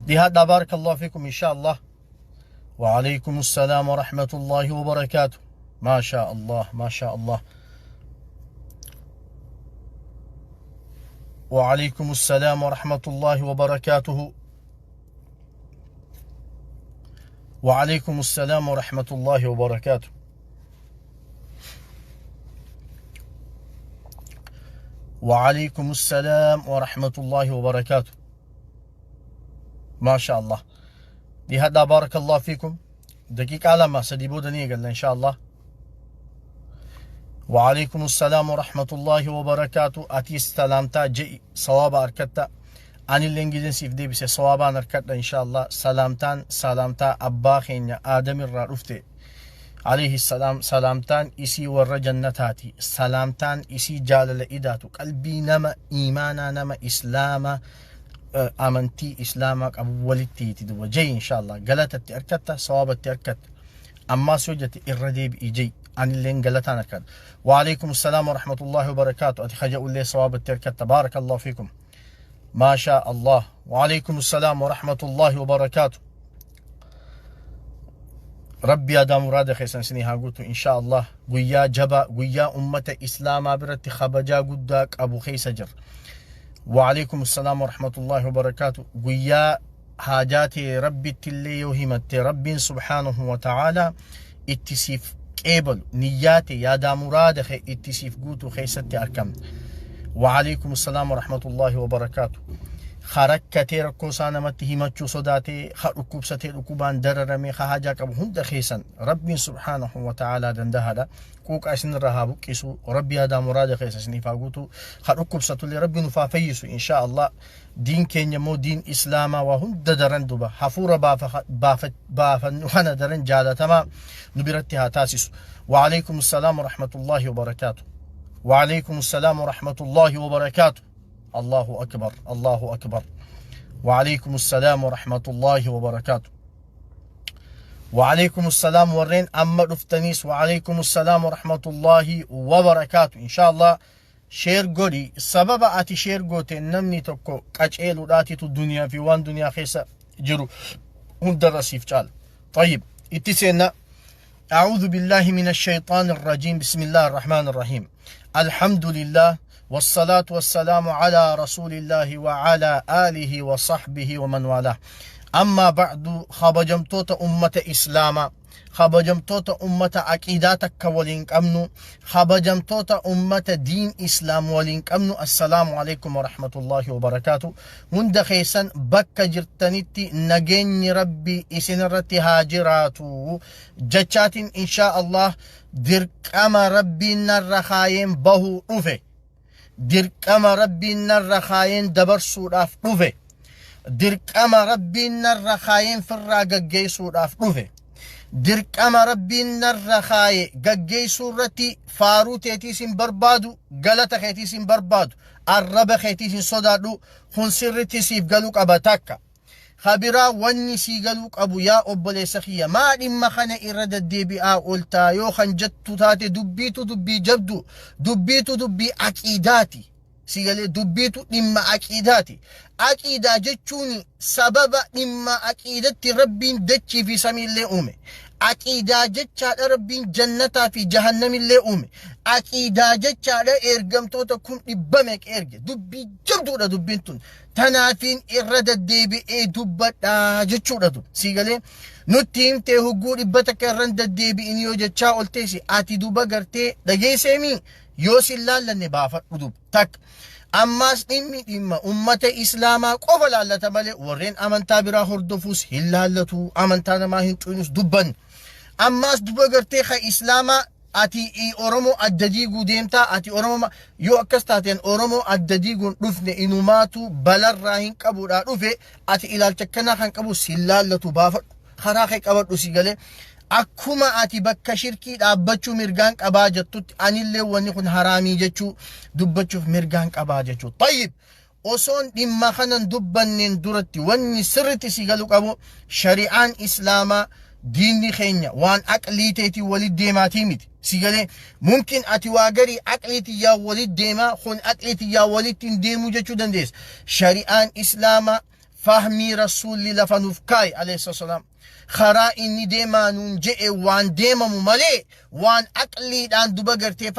Dhihaadhaa, baarakallahu fiikum, insha Allah. وعليكم السلام ورحمة الله وبركاته. ما شاء الله، ما شاء الله. وعليكم السلام ورحمة الله وبركاته. وعليكم السلام ورحمة الله وبركاته. وعليكم السلام ورحمة الله وبركاته. ما شاء الله. Dhihaadhaa, بارك الله فيكم. Daqiiqaa 2-3 booda ni eegalla, إن شاء الله. وعليكم السلام ورحمة الله وبركاته. Atis salaamtaa je'i, sawaaba arkatta. Anillee gizeen siif deebise sawaabaan arkadha, إن شاء الله. Salaamtaan salaamtaa abbaa keenya Aadamirraa dhufte عليه السلام. Salaamtaan isii warra jannataati. Salaamtaan isii jaalala idaatu qalbii nama iimaanaa, nama islaama, amantii islaamaa qabu walitti duba jei, إن شاء الله. Galatatti arkatta, sawaabatti arkatta. Ammaas yoo jette irra deebi'i jei, anilleen galataan arkadha. وعليكم السلام ورحمة الله وبركاته. Ati kaja'ullee sawaabatti arkatta. بارك الله فيكم. ما شاء الله. وعليكم السلام ورحمة الله وبركاته. Rabbi yaadaa muraada keessan isinii haa guutu, إن شاء الله. Guyyaa jabaa, guyyaa ummata islaamaa biratti kabajaa guddaa qabu keessa jira. وعليكم السلام ورحمة الله وبركاته. Guyyaa haajaa ta'e Rabbitti illee yoo himatte Rabbiin سبحانه وتعالى itti siif qeebalu, niyyaa ta'e, yaadaa muraada kee itti siif guutu keessatti argamna. وعليكم السلام ورحمة الله وبركاته. Ka rakkatee rakkoo isaa namatti himachuu sodaatee, ka dhukkubsatee dhukkubaan dararamee, ka haajaa qabu hunda keessan Rabbiin سبحانه وتعالى dandahaadha. Quuqaa isinirraa haa buqqisu. Rabbi yaadaa muraada keessa isiniif haa guutu. Ka dhukkubsatullee Rabbi nuuf haa fayyisu, إن شاء الله. Diin keenya immoo diin islaamaa waa hunda daran duba hafuura baafannu kana daran jaalatamaa nu biratti haa taasisu. وعليكم السلام ورحمة الله وبركاته. وعليكم السلام ورحمة الله وبركاته. الله أكبر، الله أكبر. وعليكم السلام ورحمة الله وبركاته. وعليكم السلام. Warreen amma dhuftaniis وعليكم السلام ورحمة الله وبركاته. إن شاء الله share godhi. Sababa ati share goote namni tokko qaceeluudhaatitu duniyaa fi waan duniyaa keessa jiru hundarra siif caala. طيب, itti seenna. أعوذ بالله من الشيطان الرجيم. بسم الله الرحمن الرحيم. الحمد لله والصلاة والسلام على رسول الله وعلى آله وصحبه ومن والاه. أما بعد، kabajamtoota ummata islaamaa, kabajamtoota ummata aqiidaa takka waliin qabnu, kabajamtoota ummata diin islaam waliin qabnu, السلام عليكم ورحمة الله وبركاته. Hunda keessan bakka jirtanitti nageenyi Rabbi isinirratti haa jiraatu jechaatiin, إن شاء الله, dirqama Rabbiin narra kaayeen bahuu dhufe, dirqama Rabbiin narra kaayeen dabarsuudhaaf dhufe, dirqama Rabbiin narra kaayeen firraa gaggeessuudhaaf dhufe. Dirqama Rabbiin narra kaaye gaggeessuu irratti faaruu teetiis hin barbaadu, galata keetiis hin barbaadu, arraba keetiis hin sodaadhu. Kun sirritti siif galuu qaba. Takka kabiraa wanni sii galuu qabu, yaa obboleessa kiyya, maa dhimma kana irra deddeebi'aa ooltaa yoo kan jettu taate, dubbiitu dubbii jabdu, dubbiitu dubbii aqiidaati. Si galee? Dubbiitu dhimma aqiidaati. Aqiidaa jechuun sababa dhimma aqiidatti Rabbiin dachii fi samiillee uume. Aqiidaa jechaadha Rabbiin jannataa fi jahannamillee uume. Aqiidaa jechaadha ergamtoota kun dhibba meeqa erge. Dubbii jabduudha dubbiin tun. Tanaafiin irra deddeebi'ee dubbadhaa jechuudha tu. Si galee? Nutti himtee hugguu 100 irra deddeebi'in yoo jechaa olteesi, ati duba gartee dhageesseemii yoo sin laallanne baafadhu dub takka. Ammaas dhimmi dhimma ummata islaamaa qofa laallata malee warreen amantaa biraa hordofuus hin laallatu, amantaa namaa hin xuyinus dubbanne. Ammaas duba gartee ka islaamaa ati Oromoo adda diiguu deemtaa, ati Oromoo yoo akkas taateen Oromoo adda diiguun dhufne, inumaatu balarraa hin qabuudhaa dhufe. Ati ilaalcha akkanaa kan qabu sin laallatu, baafadhu, karaa kee qabadhu. Si galee? Akkuma ati bakka shirkii dhaabbachuu mirgaan qabaa jettutti, anillee wanni kun haraamii jechuu dubbachuuf mirgaan qabaa jechuu. طيب, osoon dhimma kanan dubbanneen duratti wanni sirritti si galuu qabu, shari'aan islaamaa, diinni keenya waan aqlii teetii walit deemaatii miti. Si galee? Mumkin ati waa garii aqlii tiyyaa walit deemaa, kun aqlii tiyyaa walitti hin deemuu jechuu dandeessa. Shari'aan islaamaa Fahmii Rasuulli lafa nuuf kaaye alayhi salaam karaa inni deemaa nuun je'e waan deemamu malee waan aqliidhaan duba gartee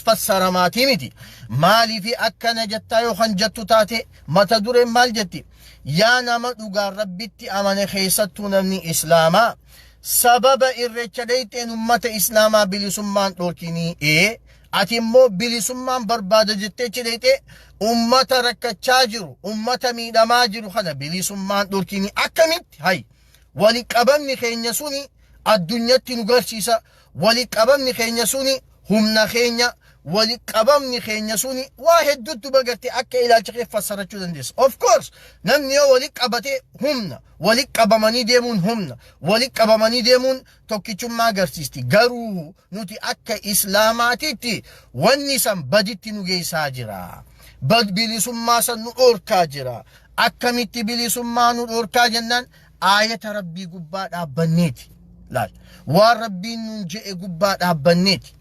fassaramaatii miti. Maaliifi akkana jettaa yoo kan jettu taate, mata dureen maal jetti? Yaa nama dhugaan Rabbitti amane, keessattuu namni Islaamaa, sababa Irreecha dheeyxeen ummata Islaamaa bilisummaan dhorkinii. Ee, ati immoo bilisummaan barbaada jettee achi dheeyxee ummata rakkachaa jiru, ummata miidhamaa jiru kana bilisummaan dhorkinii akkamitti? Hay, wali qabamni keenya suni addunyatti nu garsiisa. Wali qabamni keenya suni humna keenya. Wali qabamni keenya suni waa hedduutti bagartee akka ilaalcha kee fassarachuu dandeessa. Of course, namni yoo wali qabate humna. Wali qabamanii deemuun humna. Wali qabamanii deemuun tokkichummaa agarsiisti. Garuu nuti akka Islaamaatitti wanni san baditti nu geessaa jira. Bad bilisummaa san nu dhorkaa jira. Akkamitti bilisummaa nu dhorkaa jennaan, aayata Rabbii gubbaa dhaabbanneeti. Laal, waan Rabbiin nun je'e gubbaa dhaabbanneeti.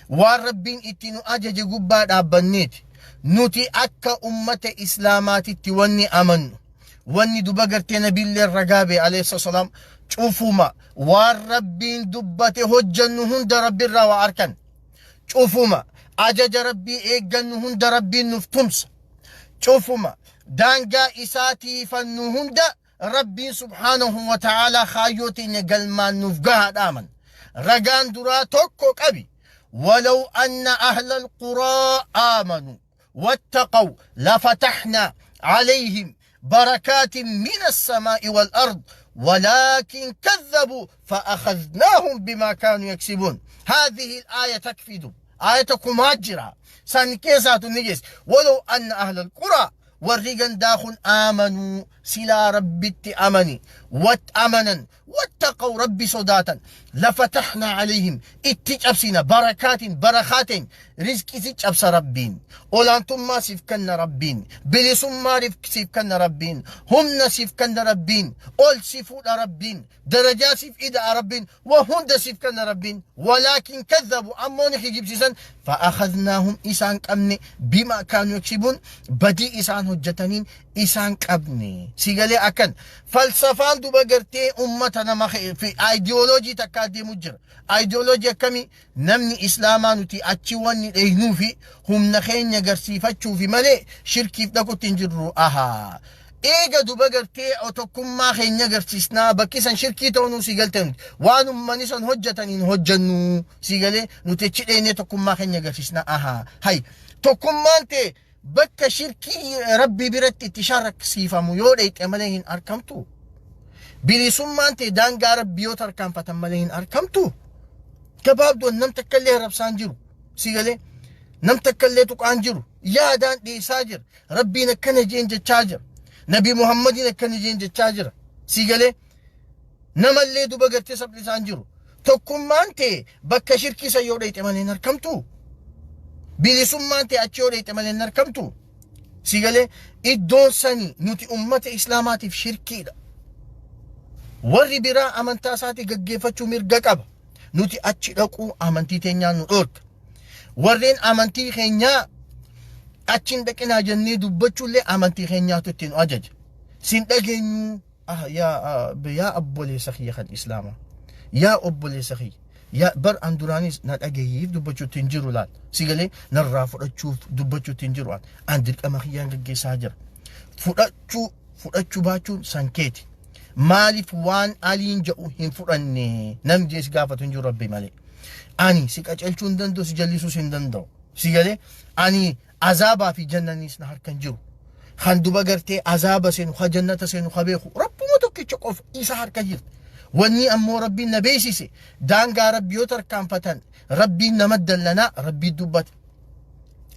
Waan Rabbiin itti nu ajaje gubbaa dhaabbanneeti. Nuti akka ummata Islaamaatitti wanni amannu, wanni duba gartee nabiillee ragaa bee alayhi salaam, cufuma waan Rabbiin dubbate hojjannu hunda Rabbiirraa waa arkan. Cufuma ajaja Rabbii eeggannu hunda Rabbiin nuuf tumsa. Cufuma daangaa isaa tiifannu hunda Rabbiin subhaanahu wa ta'aalaa kaayyoo teenya galmaan nuuf gahaa dhaaman. Ragaan duraa tokko qabi. ولو أن أهل القرى آمنوا واتقوا لفتحنا عليهم بركات من السماء والأرض ولكن كذبوا فأخذناهم بما كانوا يكسبون. هذه الآية تكفي. دب آية كماجرة سان كيسات النجس. ولو أن أهل القرى، warri gandaa kun، آمنوا، silaa Rabbitti amani، amanan، واتقوا، Rabbi sodaatan، لفتحنا عليهم، itti cabsina، بركات، barakaateen rizqii si cabsa Rabbiin, olaantummaa siif kenna Rabbiin, bilisummaa siif kenna Rabbiin, humna siif kenna Rabbiin, ol si fuudha Rabbiin, darajaa siif ida'a Rabbiin, waa hunda siif kenna Rabbiin. ولكن كذبوا، ammoo ni kijibsiisan، فأخذناهم، isaan qabne، بما كانوا يكسبون، badii isaan hojjetaniin isaan qabne. Si galee? Akkan falsafaan duba gartee ummata nama fi aayidiyooloojii takkaa deemu jira. Aayidiyooloojii akkamii? Namni Islaamaa nuti achi wanni dheeynuu fi humna keenya garsiifachuu fi malee shirkiif dhaqutti hin jirru. Ahaa, eega duba gartee tokkummaa keenya garsiisnaa, bakki san shirkii ta'uu si galte, nuti waan ummanni san hojjetaniin hojjennu. Si galee? Nuti achi dheenyee tokkummaa keenya garsiisnaa. Ahaa, hay, tokkummaan ta'e bakka shirkii Rabbii biratti itti sharraksiifamu yoo dheeyxe malee hin argamtu. Bilisummaan ta'e daangaa Rabbii yoo tarkaanfatan malee hin argamtu. Gabaabduun nam takka illee rabsaan jiru. Si galee? Nam takka illee tuqaan jiru. Yaadaan dhiyeessaa jira. Rabbiin akkana jeen jechaa jira. Nabi Muhammadiin akkana jeen jechaa jira. Si galee? Namallee duba gartee sablisaan jiru. Tokkummaan ta'e bakka shirkii san yoo dheeyxe malee hin argamtu. Bilisummaan ta'e achi yoo dheeyxe malee hin argamtu. Si galee? Iddoon sani nuti ummata Islaamaatiif shirkiidha. Warri biraa amantaa isaatii gaggeeffachuu mirga qaba. Nuti achi dhaquu amantii teenyaan nu dhoorka. Warreen amantii keenyaa achi hin dhaqinaa jennee dubbachuullee amantii keenyaatu itti nu ajaja. Sin dhageenyu. Yaa obboleessa kiyya kan Islaamaa. Yaa obboleessa kiyya. Yaa bar, an duraanis na dhagayeef dubbachuutti hin jiru. Laal, si galee? Narraa fudhachuuf dubbachuutti hin jiru. An dirqama kiyyaan gaggeessaa jira. Fudhachuu baachuun san keeti. Maaliif waan Aliin jedhu hin fudhanne namni jee si gaafatu hin jiru Rabbi malee. Ani si qacelchuu hin danda'u, si jallisuus hin danda'u. Si galee? Ani azaabaa fi jannaniis na harka hin jiru. Kan duba gartee azaaba seenu, ka jannata seenu ka beeku Rabbuma tokkicha qofa, isa harka jirti. Wanni ammoo Rabbiin na beeksise, daangaa Rabbi yoo tarkaanfatan Rabbiin nama dallanaa Rabbiin dubbate.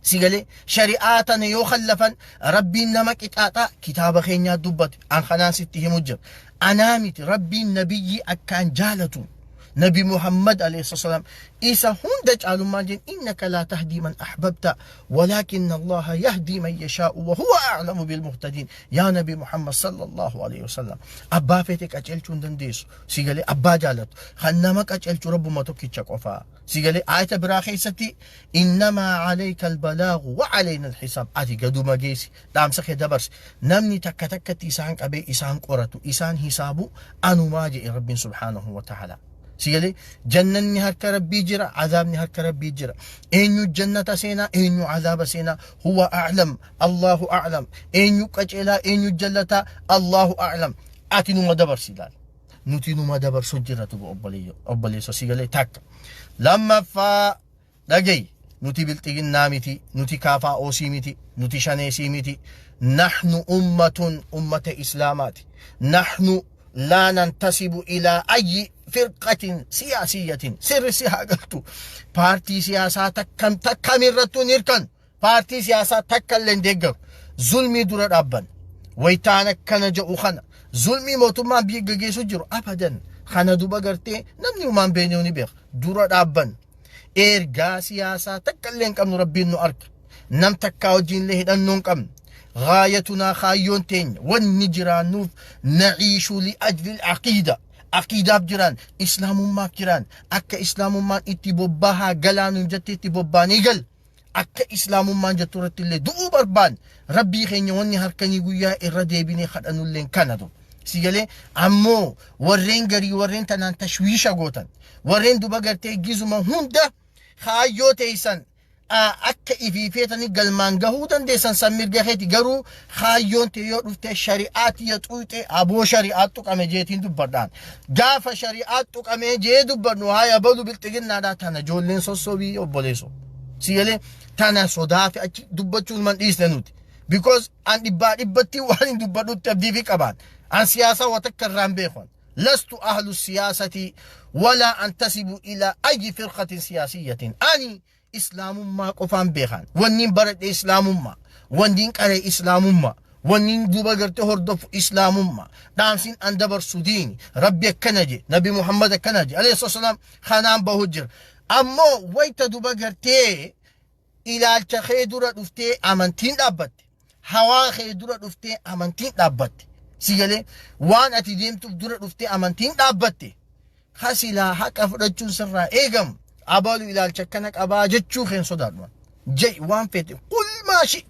Si galee? Shari'aa tana yoo khallafan Rabbiin nama qixaaxaa kitaaba keenyaa dubbate. An kanaan sitti himu jira. Anaa miti, Rabbiin nabiyyi akkaan jaalatu. Nabi Muhammad alayhi salaam isa hunda caalummaan jeen, innaka laa tahdii man ahbabta walaakinna Allaha yahdii man yashaa'u wa huwa a'lamu bil muhtadiin. Yaa Nabi Muhammad sallallahu alayhi wasallam, abbaa feete qaceelchuu hin dandeessu. Si galee? Abbaa jaalatu kan nama qaceelchu Rabbuma tokkicha qofaa. Si galee? Aayata biraa keessatti, innamaa alayka albalaagu wa alayna alhisaab. Ati gaduma geessi, dhaamsa kee dabarsi, namni takka takkatti isaan qabee isaan qoratu, isaan hisaabu anumaa jedhe Rabbiin subhaanahu wa ta'ala. Si galee? Jannanni harka Rabbii jira, azaabni harka Rabbii jira. Eenyu jannata seenaa, eenyu azaaba seenaa, huwa a'lam, Allahu a'lam. Eenyu qaceelaa, eenyu jallataa, Allahu a'lam. Ati numa dabarsi ilaal. Nuti numa dabarsu jirra tuba obboleesso. Si galee? Takka lammaffaa dhagayi, nuti bilxiginnaa miti, nuti kaafaa oosii miti, nuti shaneesii miti. Nahnu ummatun, ummata islaamaati. Nahnu laa nantasibu ilaa ayyi firqatin siyaasiyyatin. Sirri si haa galtu, paartii siyaasaa takkam takkamirrattuu hin hirkan, paartii siyaasaa takka illee hin deeggaru. Zulmii dura dhaabban. Wayitaan akkana jedhu kana, zulmii mootummaan biyya gaggeessu jiru abadan kana duba gartee namni umaan beekne ni beeka, dura dhaabban. Ergaa siyaasaa takka illee hin qabnu, Rabbiin nu arga. Nam takkaa wajjin illee hidhannoo hin qabnu. Gaayatunaa, kaayyoon teenya, wanni jiraannuuf, naciishu li'ajli aqiida, aqiidaaf jiraan, islaamummaaf jiraan. Akka islaamummaan itti bobbahaa galaanuun jette itti bobbaanii gal, akka islaamummaan jettu irratti illee du'uu barbaan. Rabbii keenya wanni harkanii guyyaa irra deebinee kadhannulleen kanatu. Si galee? Ammoo warreen garii, warreen tanaan tashwiisha gootan, warreen duba gartee gizuma hunda kaayyoo teessan akka ifii feetanii galmaan gahuu dandeessan, san mirga keeti. Garuu kaayyoon tee yoo dhufte shari'aatti ya xuuxee, aboo shari'aa tuqame jeetiin dubbadhaan. Gaafa shari'aa tuqamee jee dubbadnu, haa yabalu bilxiginnaadhaa tana ijoolleen sossobii obboleesso. Si galee? Tana sodaa fi achi dubbachuun man dhiisne nuti, because an dhibbaa dhibbatti waan hin dubbadhutti abdii fi qabaan. An siyaasaa waa takka irraan beekon. لست أهل السياسة ولا أنتسب إلى أي فرقة سياسية. أني islaamummaa qofaan beekan. Wanniin baradhe islaamummaa, wanniin qaree islaamummaa, wanniin duuba gartee hordofu islaamummaa. Dhaamsiin an dabarsu diini Rabbi akkana je, Nabi Muhammad akkana je alayhi salaam. Kanaan bahu jira. Ammoo wayta duba gartee ilaalcha kee dura dhuftee amantiin dhaabbatte, hawaa kee dura dhuftee amantiin dhaabbatte, si galee? Waan ati deemtuuf dura dhuftee amantiin dhaabbatte, kasilaa haqa fudhachuun sirraa eegamu, abalu ilaalcha akkana qabaa jechuu keen sodaadhu jai. Waan feete qul maashi.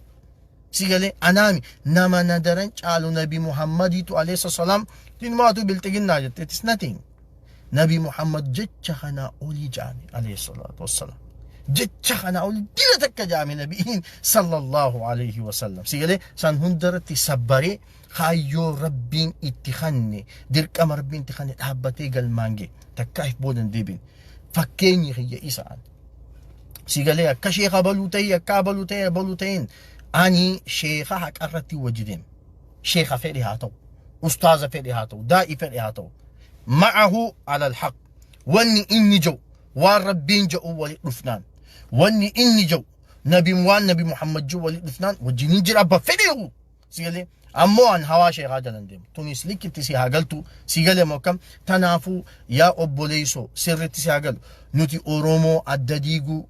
Si galee? Anaami nama na daran caalu Nabi Muhammadiitu alayhi salaam tinmaatu bilxiginnaa jette, it is nothing. Nabi Muhammad jecha kanaa olii jaame alayhi salaatu wassalaam, jecha kanaa olii dila takka jaame nabiin sallallahu alayhi wasallam. Si galee? San hundarratti sabbaree, kaayyoo Rabbiin itti kanne, dirqama Rabbiin itti kanne dhaabbatee galmaan ga'e. Takkaa if boodan deebiin fakkeenyi kiyya isaan. Si galee? Akka sheeka baluu ta'ii, akka abaluu ta'ee, abaluu ta'een, ani sheeka haqarratti wajji deema. Sheeka fedhe haa ta'u, ustaaza fedhe haa ta'u, daa'ii fedhe haa ta'u, ma'ahu ala alhaq. Wanni inni jedhu waan Rabbiin jedhu wali dhufnaan, wanni inni jedhu nabi waan Nabi Muhammad jedhu wali dhufnaan wajjiniin jira, abba fedheehu. Si galee? Ammoo an hawaa sheekaa jalan deemu. Tunis likkitti si haa galtu. Si galee moo akkam? Tanaafuu yaa obboleessoo, sirritti si haa galu. Nuti Oromoo adda diiguu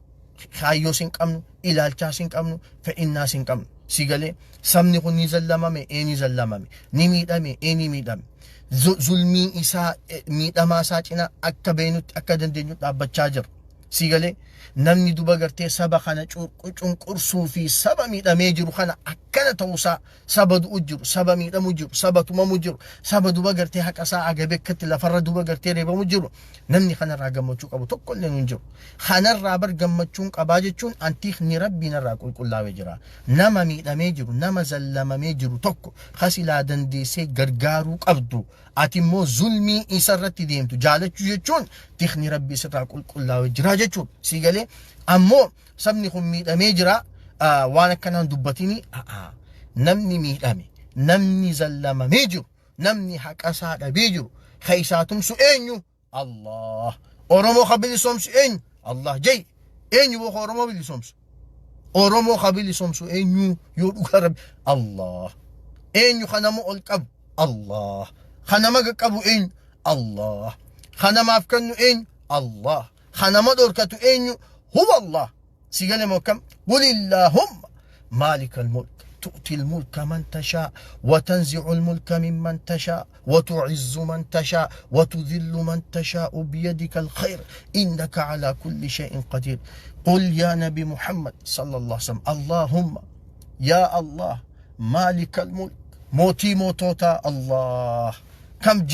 kaayyoo sin qabnu, ilaalchaa sin qabnu, fedhinnaa sin qabnu. Si galee? Sabni kun ni zallamame, ee ni zallamame. Ni miidhame, ee ni miidhame. Zulmiin isaa, miidhamaa isaa cina akka beenutti, akka dandeenyu dhaabbachaa jira. Si galee? Namni duba gartee saba kana cunqursuu fi saba miidhamee jiru kana akkana ta'uusaa, saba du'u jiru, saba miidhamu jiru, saba tumamu jiru, saba duba gartee haqa isaa agabee akkatti lafarra duba gartee reebamu jiru, namni kanarraa gammachuu qabu tokko illee hin jiru. Kanarraa bar gammachuun qabaa jechuun antiikni Rabbiin irraa qulqullaa'ee jira. Nama miidhamee jiru, nama zallamamee jiru tokko kasilaa dandeessee gargaaruu qabdu, ati immoo zulmii isa irratti deemtu jaalachuu jechuun tikni Rabbii sirraa qulqullaa'ee jira jechuudha. Si galee? Ammoo sabni kun miidhamee jira, waan akkanaan dubbatini. Namni miidhame, namni zallamamee jiru, namni haqa isaa dhabee jiru, ka isaa tumsu eenyu? Allah. Oromoo ka bilisoomsu eenyu? Allah jai. Eenyu boo ka Oromoo bilisoomsu? Oromoo ka bilisoomsu eenyu yoo dhugaa Rabbi? Allah. Eenyu ka nama ol qabu? Allah. Ka nama qaqqabu eenyu? Allah. Ka namaaf kennu eenyu? Allah. Ka nama dhorkatu eenyu? Huwa Allah. Si gale moo akkam? Qul illaahumma maalikal mulk tu'ti mulka man tashaa wa tanzi'u mulka mimman tashaa wa tu'izzu man tashaa wa tudhillu man tashaa'u biyadika alkhayr innaka ala kulli shay'in qadir. Qul yaa Nabi Muhammad sallallahu alaihi wasallam, Allahumma yaa Allah, maalikal mulk, mootii moototaa Allah kam.